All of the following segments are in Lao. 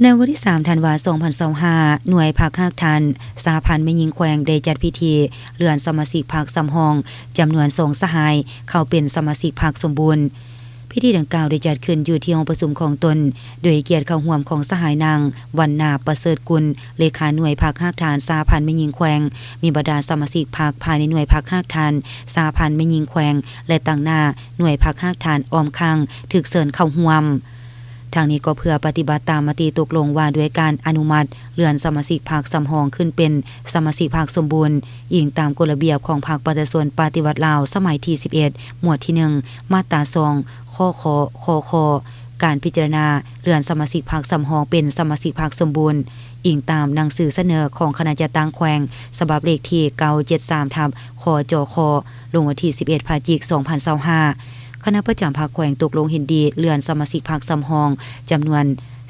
ໃນວັນທີສາມ ທັນວາ ສອງພັນຊາວຫ້າ ໜ່ວຍພັກຮາກຖານສະຫະພັນແມ່ຍິງແຂວງ ໄດ້ຈັດພິທີເລື່ອນສະມາຊິກພັກສຳຮອງຈຳນວນສອງສະຫາຍ ເຂົ້າເປັນສະມາຊິກພັກສົມບູນ. ພິທີດັ່ງກ່າວໄດ້ຈັດຂຶ້ນຢູ່ທີ່ຫ້ອງປະຊຸມຂອງຕົນ ໂດຍໃຫ້ກຽດເຂົ້າຮ່ວມຂອງສະຫາຍນາງ ວັນນາ ປະເສີດກຸນ ເລຂາໜ່ວຍພັກຮາກຖານສະຫະພັນແມ່ຍິງແຂວງ, ມີບັນດາສະມາຊິກພັກພາຍໃນໜ່ວຍພັກຮາກຖານສະຫະພັນແມ່ຍິງແຂວງ ແລະ ຕາງໜ້າໜ່ວຍພັກຮາກຖານອ້ອມຂ້າງ ຖືກເຊີນເຂົ້າຮ່ວມ. ທັງນີ້ກໍເພື່ອປະຕິບັດຕາມມະຕິຕົກລົງວ່າດ້ວຍການອະນຸມັດເລື່ອນສະມາຊິກພັກສຳຮອງຂຶ້ນເປັນສະມາຊິກພັກສົມບູນ, ອີງຕາມກົດລະບຽບຂອງພັກປະຊາຊົນປະຕິວັດລາວ ສະໄໝທີສິບເອັດ ໝວດທີໜຶ່ງ ມາດຕາສອງ ຂໍ້ ຂ ຂໍ້ ຄ ການພິຈາລະນາເລື່ອນສະມາຊິກພັກສຳຮອງເປັນສະມາຊິກພັກສົມບູນ, ອີງຕາມໜັງສືສະເໜີຂອງຄະນະຈັດຕັ້ງແຂວງ ສະບັບເລກທີເກົ້າເຈັດສາມ ທັບ ຄຈຄ ລົງວັນທີສິບເອັດ ພະຈິກ ສອງພັນຊາວຫ້າ. ຄະນະປະຈຳພັກແຂວງຕົກລົງເຫັນດີເລື່ອນສະມາຊິກພັກສຳຮອງຈຳນວນ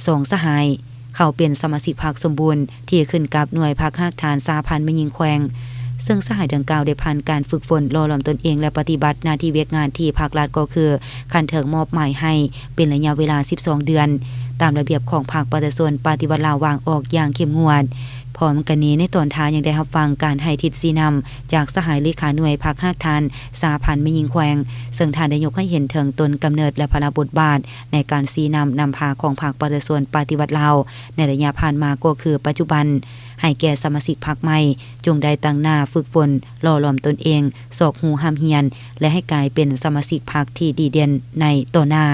ສອງສະຫາຍ ເຂົ້າເປັນສະມາຊິກພັກສົມບູນ ທີ່ຂຶ້ນກັບໜ່ວຍພັກຮາກຖານສະຫະພັນແມ່ຍິງແຂວງ, ເຊິ່ງສະຫາຍດັ່ງກ່າວໄດ້ຜ່ານການຝຶກຝົນຫຼໍ່ຫຼອມຕົນເອງ ແລະ ປະຕິບັດໜ້າທີ່ວຽກງານທີ່ພັກລັດ ກໍຄືຂັ້ນເທິງມອບໝາຍໃຫ້ເປັນໄລຍະເວລາສິບສອງເດືອນ ຕາມລະບຽບຂອງພັກປະຊາຊົນປະຕິວັດລາວວາງອອກຢ່າງເຂັ້ມງວດ. ພ້ອມກັນນີ້ ໃນຕອນທ້າຍຍັງໄດ້ຮັບຟັງການໃຫ້ທິດຊີ້ນຳຈາກສະຫາຍເລຂາໜ່ວຍພັກຮາກຖານສະຫະພັນແມ່ຍິງແຂວງ, ເຊິ່ງທ່ານໄດ້ຍົກໃຫ້ເຫັນເຖິງຕົ້ນກຳເນີດ ແລະ ພາລະບົດບາດໃນການຊີ້ນຳນຳພາຂອງພັກປະຊາຊົນປະຕິວັດລາວ ໃນໄລຍະຜ່ານມາກໍຄືປັດຈຸບັນ, ໃຫ້ແກ່ສະມາຊິກພັກໃໝ່ ຈົ່ງໄດ້ຕັ້ງໜ້າຝຶກຝົນຫຼໍ່ຫຼອມຕົນເອງ, ຊອກຮູ້ຮ່ຳຮຽນ ແລະ ໃຫ້ກາຍເປັນສະມາຊິກພັກທີ່ດີເດັ່ນໃນຕໍ່ໜ້າ.